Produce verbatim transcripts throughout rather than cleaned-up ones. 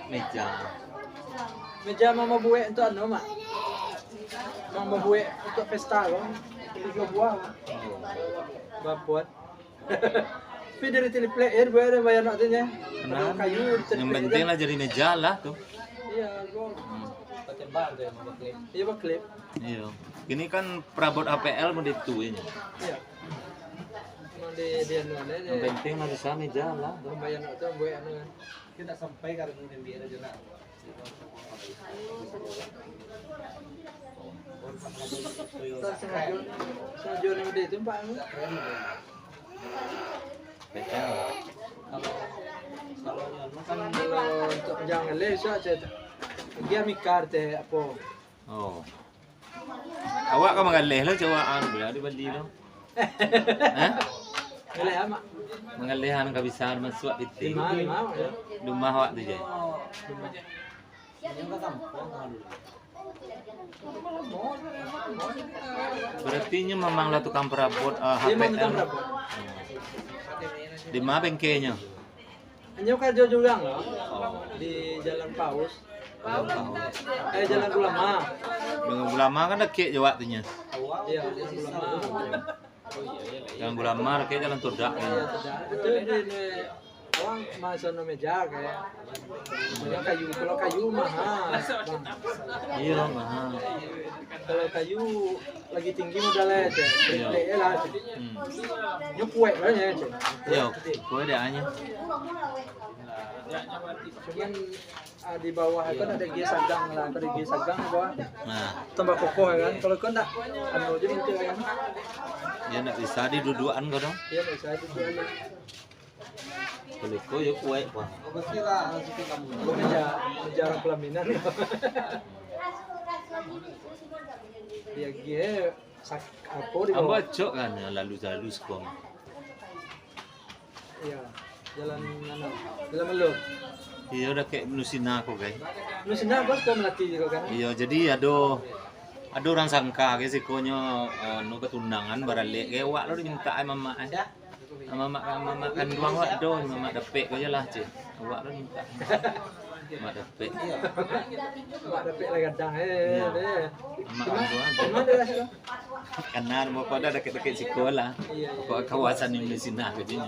Meja. Meja mama buek untuk anu, Mak. Mama buek untuk pesta ko. Tigo buah, Mak. Oh. Bapuat. Tapi dari triplek, eh, buek ado bayar nak tu nya. Kenapa? Kayu, yang penting lah jadi meja lah tu. Iya, ko. Hmm. Iya, baklip. Iya. Ini kan perabot A P L mau ditu ini. Iya. Mau di, di anu, di, di. Yang penting lah bisa meja lah. Bayar nak tu buek anu kan. Kita sampai ka rumah biar aja nak. Sangajo, sangajo nang gede tu, Pak. Kalau, kalau untuk jangan leh, so aja. Dia mikar teh apo? Oh. Awak ka manggaleh lo, cawak an, bila dibali lo. Hah? Galeh amak. Manggaleh an ka bisa masuak pitih. Lima, lima, ya. Rumah awak tu je. Berarti nyo memang lah tukang perabot, eh, Iya, memang tukang H P L. Perabot. Di ma bengkenyo? Inyo karajo jurang lah. Oh. Di Jalan Paus. Jalan Paus. Eh, Jalan Ulama. Jalan Ulama kan dakek jo waktunyo. Iya, Jalan Ulama. Jalan Ulama dakek Jalan Todak. Iya, Todak. Itu di, di, orang mah sono meja kayak. Banyak kayu. Kalau kayu mahal, Bang. Iya, mahal. Kalau kayu lagi tinggi modalnya aja. Iya. Lek lah aja. Hmm. Nyo kuek lah ya aja. Iya, kuek dia hanya. Cuman, ah, di bawah itu ada gie sagang lah, ada gie sagang di bawah. Nah. Tambah kokoh ya kan. Kalau kau ndak, anu aja gitu ya kan. Ya ndak bisa didudukan kau dong. Iya, ndak bisa didudukan. Kalau kau ya kuek, Pak. Meja, meja orang pelaminan. Ya gie. Sak-, apo di Ambo bawah? Acok kan, lalu-lalu siko. Iya, jalan mana? Jalan Melo. Iyo, dakek Nusina ko, kan. Nusina, bos, ko Melati ko, kan? Iyo, jadi ado, ado urang sangka ke sikonyo, eh, nu batunangan, baralek ke, awak lo diminta ai mamak ai. Mamak, mamak kanduang awak do, mamak dapek ko je lah, ceh. Awak lo minta. Mamak dapek. Mamak dapek lah gadang, eh, Iya. deh. Mamak Cuma, kanduang. cuma dia rasa. Karena rumah kau dah deket-deket siko lah. Iya, iya. Kau kawasan yang di sini aja.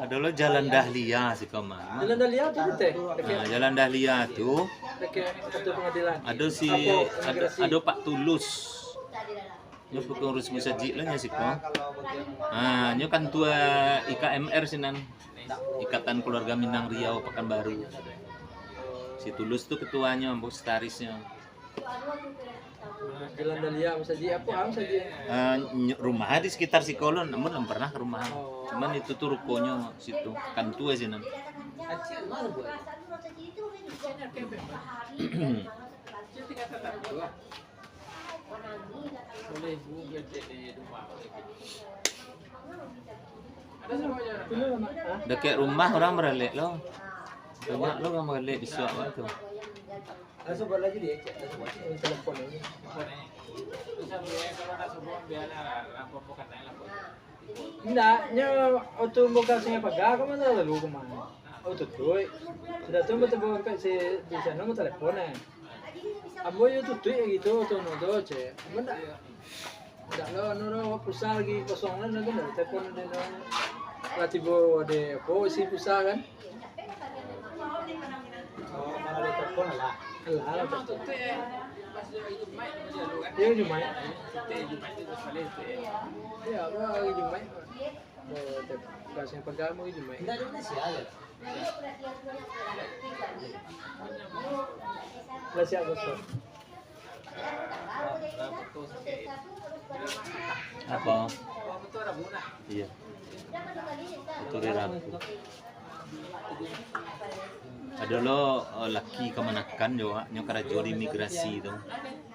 Ado lo Jalan Dahlia siko mah. Jalan Dahlia tu, teh? Nah, Jalan Dahlia tu Dekat kantor pengadilan. Ado si, Apa, ado, imigrasi? ado Pak Tulus. Nyo pengurus musajik lah nyo siko. Ha, nyo kantua I K M R sinan. Ikatan Keluarga Minang Riau Pekanbaru. Si Tulus tu ketuanyo, ambo sekretarisnyo. Jalan Dahlia, musajik apo, ah, musajik? Eh, ny-, rumah di sekitar siko lo, namun belum pernah ke rumah. Oh. Cuman itu tu rukonyo situ, kantua sinan. Dakek rumah urang baralek lo. Banyak lo urang baralek di suak tu. Langsung buat lagi dia, cek. Langsung buat. Telepon ini. Indak, nyo waktu buka Sungai Pagar, ka ma lalu ka ma? Oh, tutuik. Sudah tu, ambo tabo ampek si, di sano, ambo telepon, eh. Ambo yo tutuik lagi tu, tu, no, tu, cek. Ambo ndak, ndak lo, anu lo, pulsa lagi kosong lah, tu, ndak telepon ado, no. Lah tibo ado, apo, isi pulsa kan. Oh, malah ditelepon lah. Alah, lah. Yo, Jumaik. Yo, hari Jumaik. Eh, te-, kasih pegang hari Jumaik. Indak di Malaysia aja. Lah siap, Bos. Apo? Iyo. Itu hari Rabu. Ado lo, eh, laki kamanakan jo, nyo karajo di imigrasi tu.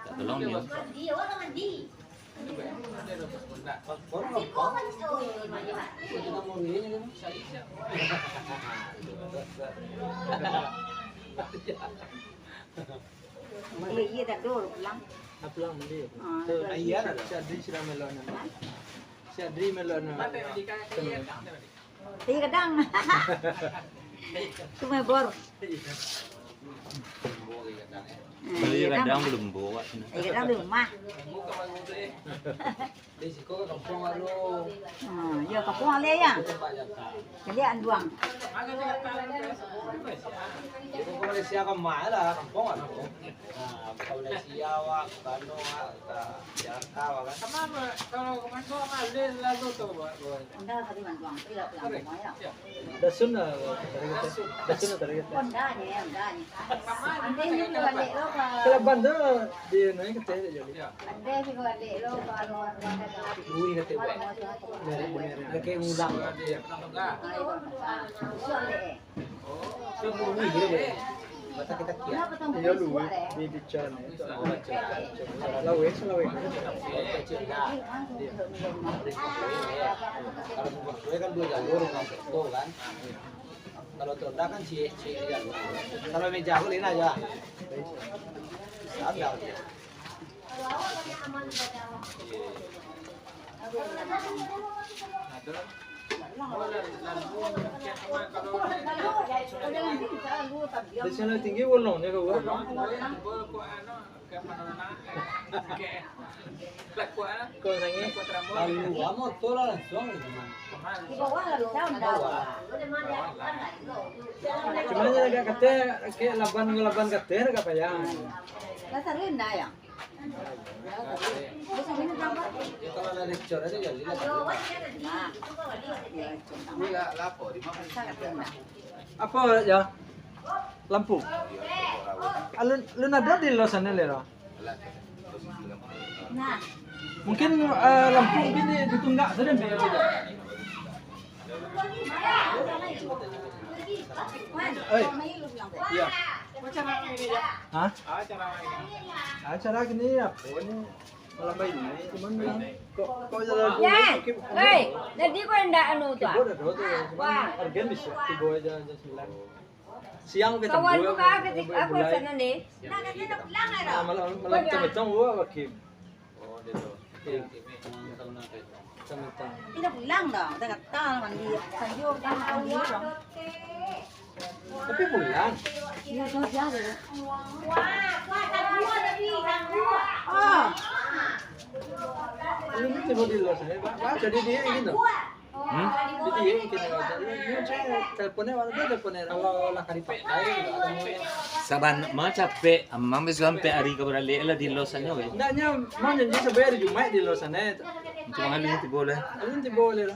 Tak tolong nyo. Iya, iya, tak ada, pulang. Ah, pulang mandi. Ah, Si, iya, si, si Adri sudah melok nama. Si Adri melok nama. Iya kadang. Cuma bor. Iya kadang belum buat. Iya kadang di rumah. Di siko ka kampuang lalu. Hmm, ya kampuang lalu ya. Jadi anduang. Di Malaysia kampuang lalu. Nah, ka Malaysia wak, ka Bandung wak, ka Jakarta wak kan. Sama kalau ke Bandung lalu tu buat. Anda tadi anduang, tidak pulang rumah ya. Dasun lah, tadi kata. Dasun lah tadi kata. Honda ni, Honda ni. Andai ni kalau balik lo ka. Kalaban tu di naik ke teh jadi. Andai ni kalau balik lo ka luar rumah dah. Bui kata buat. Merek-merek. Kayak ngulang. Ayo, Pak. Susah deh. Itu bui dia boleh. Mata kita kia. Kenapa tuh? Iya, lu, di bicara. Lawes, lawes. Kecil dah. Kalau buat kue kan dua jalur, kan. Kalau Honda kan si si jalur. Kalau meja aku lain aja. Sadar dia. Di sana tinggi bolong dia kau. Kau sangat. Lalu, ah, motor lah langsung. Di bawah lah bisa, ndak. Cuma nya agak kate, kayak laban-laban kate agak payah. Lah sering dah ya. Ya, kalau ada lecor aja jadi lah. Nah. Ini lah lapor di mana? Sangat rendah. Apa ya? Lampu. Alun, alun ado di luar sana, Lero? Mungkin, eh, lampu mungkin di, ditunggak saja, Mbak. Oi. Iya. Hah? Acara gini apa ni? Malam ini, cuman kok, kok jalan dulu, Ya. Hei, jadi kau ndak anu tu, ah? Keyboard ada tu, cuman Wah. Organ bisa, keyboard aja, aja sembilan. Siang kita Kawan buat, tu kah, ketik buat aku gulai. Sana ni. Nah, malam, malam macam-macam buat, Pak Kim. Oh, dia tu. Iya. Macam-macam. Tidak pulang dah, dah gatal mandi. Sanjo dah mandi orang. Tapi pulang. Iya, tu aja deh. Ah. Ini tiba di luar sana, Pak. Pak, jadi dia gitu. Hmm? Jadi, ya, mungkin ya, jadi, ya, saya teleponnya, mana dia teleponnya? Kalau lah ka dipakai, Saban mah capek, amang bisa sampai hari ka baralek lah di los sana, weh. Ndaknya, mah janji sampai hari Jumaik di los sana, itu. Itu mah alun tibo lah. Alun tibo lah.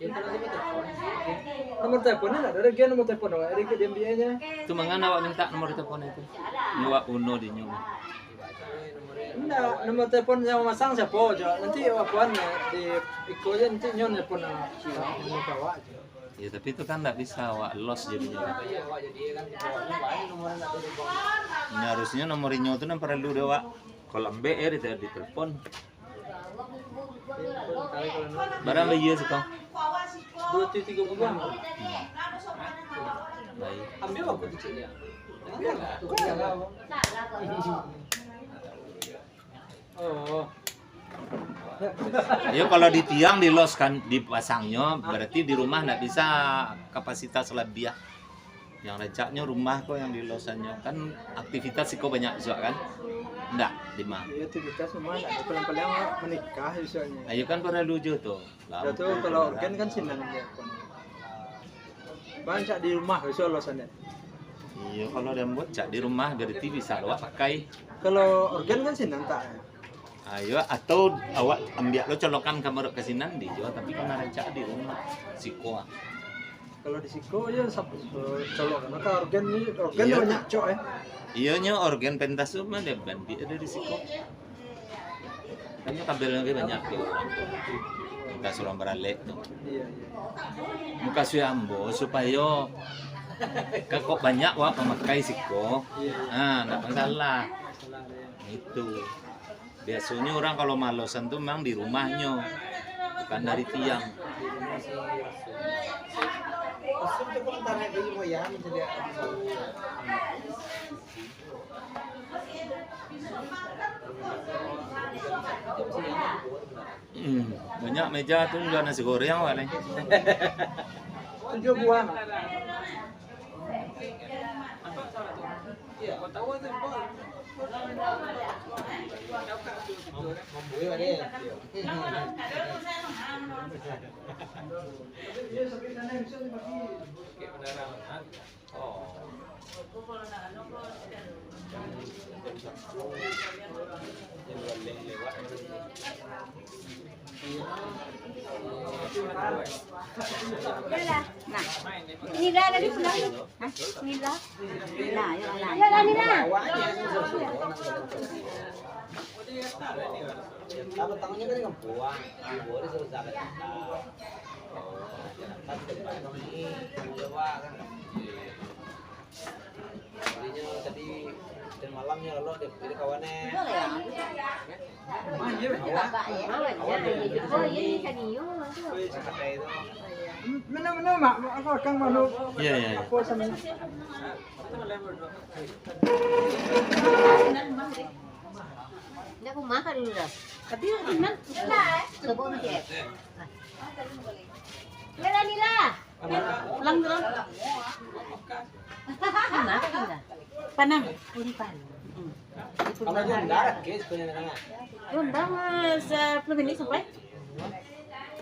Ya, kalau dia telepon. Nomor teleponnya ndak ada, dia nomor telepon awak, ada ke dia ambil aja. Itu mangana awak minta nomor telepon itu? Nyo awak uno di nyo. Ndak, nomor telepon yang masang siapa aja. Nanti awak puan di iko aja, nanti nyo nelpon awak. Nyo ka awak aja. Ya, tapi itu kan ndak bisa, awak los jadinya. Nah, harusnya nomor inyo tu nan paralu dek awak. Kalau lambek ya, di, di telepon. Barang lah iya sih, Kang. Dua ratus tiga puluh. Hmm. Baik. Ambil waktu kecilnya. Oh. Yo, kalau di tiang di los kan dipasangnyo, berarti di rumah ndak bisa kapasitas labiah. Yang rancaknyo rumah ko yang di losannyo. Kan aktivitas iko banyak juo kan? Ndak, di ma? Iyo, aktivitas rumah ndak ado, paling-paling awak manikah biasonyo. Ayo kan paralu juo tu. Lah, tu kalau organ kan sinan dia. Bang, cak di rumah biaso losannyo. Iyo, kalau diambo cak di rumah, berarti bisa awak pakai. Kalau organ kan sinan tak? Ayo, atau awak ambiak lo colokan ka marok ka sinan di juo, tapi kan rancak di rumah. Siko ah. Kalau di siko, yo, sap-, eh, colokan ka organ ni, organ Iyo. Banyak cok, eh. Iyo, nyo organ pentas tu mah dia bandik dari siko. Kan nyo kabel lagi banyak tu. Muka surang baralek tu. Iyo, iyo. Muka suya ambo supayo kakok banyak wak mamakai siko. Iyo, iyo. Ha, ndak masalah. Masalah dia. Itu. Biasonyo urang kalau malosan tu memang di rumahnyo. Kan dari tiang. Hmm, banyak meja tu jual nasi goreng awak ni. Tujuh buah, Mak. Nah, inilah tadi pulang. Hah? Inilah. Nah, ya, nah. Ya, dah, inilah. Kalau tangannya kan dengan buang, di bawah dia suruh jalan. Kan tempat ini, kan. Jadinyo tadi, dan malamnyo lalu dia, dia kawan eh. Mano, mano, Mak, Mak, akang mano? Iya, iya, iya. Apo samo? Ndak rumah kan dulu dah. Tapi rumah. Coba masih. Ya, Danila. Pulang dulu. Mana? Panang. Oh, di Panang. Hmm. Kalau Honda, oke, sebenarnya. Honda mah sepuluh menit sampai.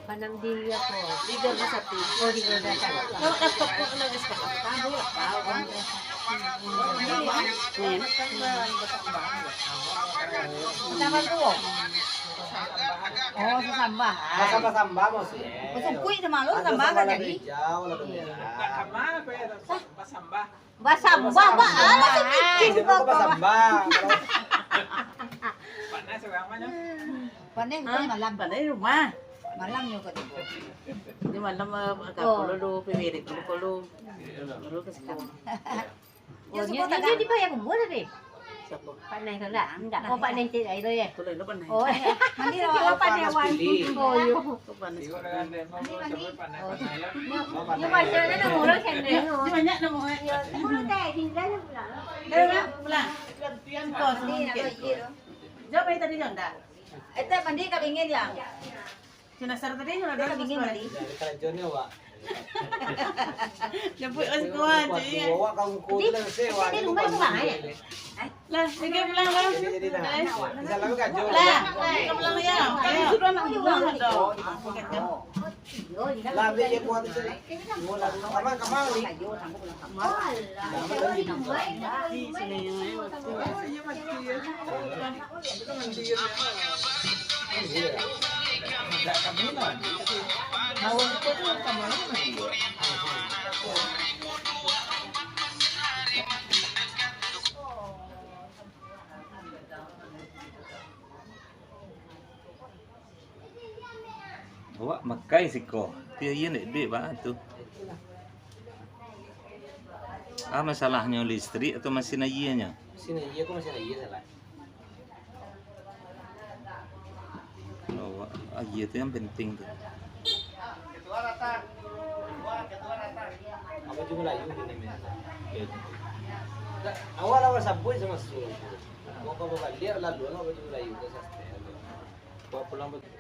Panang di apa? Di Gardu Satu. Oh, di Gardu Satu. Kalau laptop kok lagi sekarang. Tahu, tahu kan. Ini kan bahan basah-bahan. Tambah tu. Oh, sasambah. Basah-basah maksudnya. Basah kuih sama lo, tambah kan jadi. Hijau, lalu merah. Hah? Basambah, Pak. Alah, samicin, Pak. Basambah. Panas urang mah, nyo. Panas bukan malam. Panas di rumah. Malam nyo kok tibo. Di malam, eh, agak dulu, piwirik dulu, dulu. Baru ke sekarang. Oh, nyo, nyo, nyo dibayar umur tapi? Siapa? Pak Nai tu lah. Enggak. Oh, Pak Nai cik air tu, ya? Tu lah, lu Pak Nai. Oh, mandi lah. Pak Nai wan. Oh, yo. Mandi, mandi. Nyo, nyo baca dah nama orang sendiri. Nyo banyak nama orang. Nyo, nyo teh, tinggal pulang. Dah, dah, pulang. Kos mungkin. Jauh dari tadi, jauh dah. Eh, teh mandi kat bingin, ya? Jenazah tadi nyo ado. Dah bingin balik. Dari karajo ni, Wak. Jemput kat siko aja, ya. Wak, kamu kau tu dah selesai, Wak. Di rumah tu, Bang, eh? Lah, tinggal pulang lah. Jadi, jadi dah. Salam karajo. Lah, tinggal pulang ya. Ayo, suruh anak buah dah. Lah, beli dia buah tu, cari. Kamar, kamar ni. Awak makai siko. Tapi aia ndak duit, Bang, tu. Ah, masalahnyo listrik atau masin aianyo? Masin aia ko, masin aia salah. Awak, aia tu yang penting tu. Apa juga layu ni, men? Awak lah sabuik samo su. Mau ka babaliak lalu, awak baju Melayu ka sastra tu. Bawa pulang betul.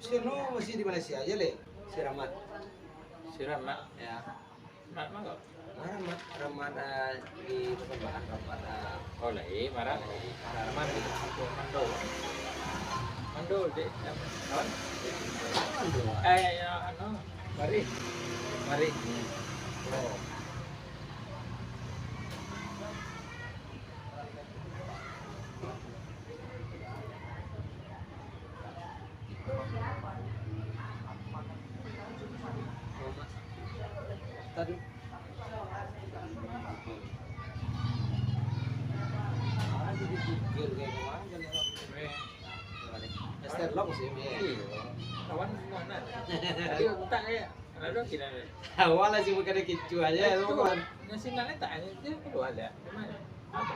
Sino masih di Malaysia aja, Le. Si Rahmat. Si Rahmat, ya. Rahmat mangko? Rahmat, Rahmat, eh, di persembahan Rahmat, eh. Oh, lai, marah. Rahmat di Mandul. Mandul, dek, kawan? Mandul. Eh, ya, anu. Mari. Mari. Oh. Tadi. Mister Lok sih, ya. Iya. Kawan semua, nah. Tapi utak kayak, lalu kira. Awal lah sih bukan kecoa aja, lu kawan. Nasionalnya tak ada, dia keluar ada. Gimana? Apa?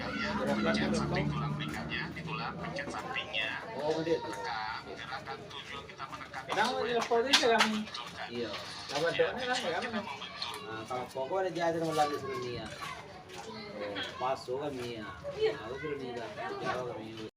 kalian, pencet samping tulang belingkangnya, di tulang, pencet sampingnya, oh, dia tu, tekan gerakan tujuan kita menekan. Kenapa dia lapor dia kan? Iya. Lawan dia kan? Nah, kalau pokok dia jadi orang lagi suruh niat. Oh, paso kan niat. Nah, aku suruh niat. Jawa kan niat.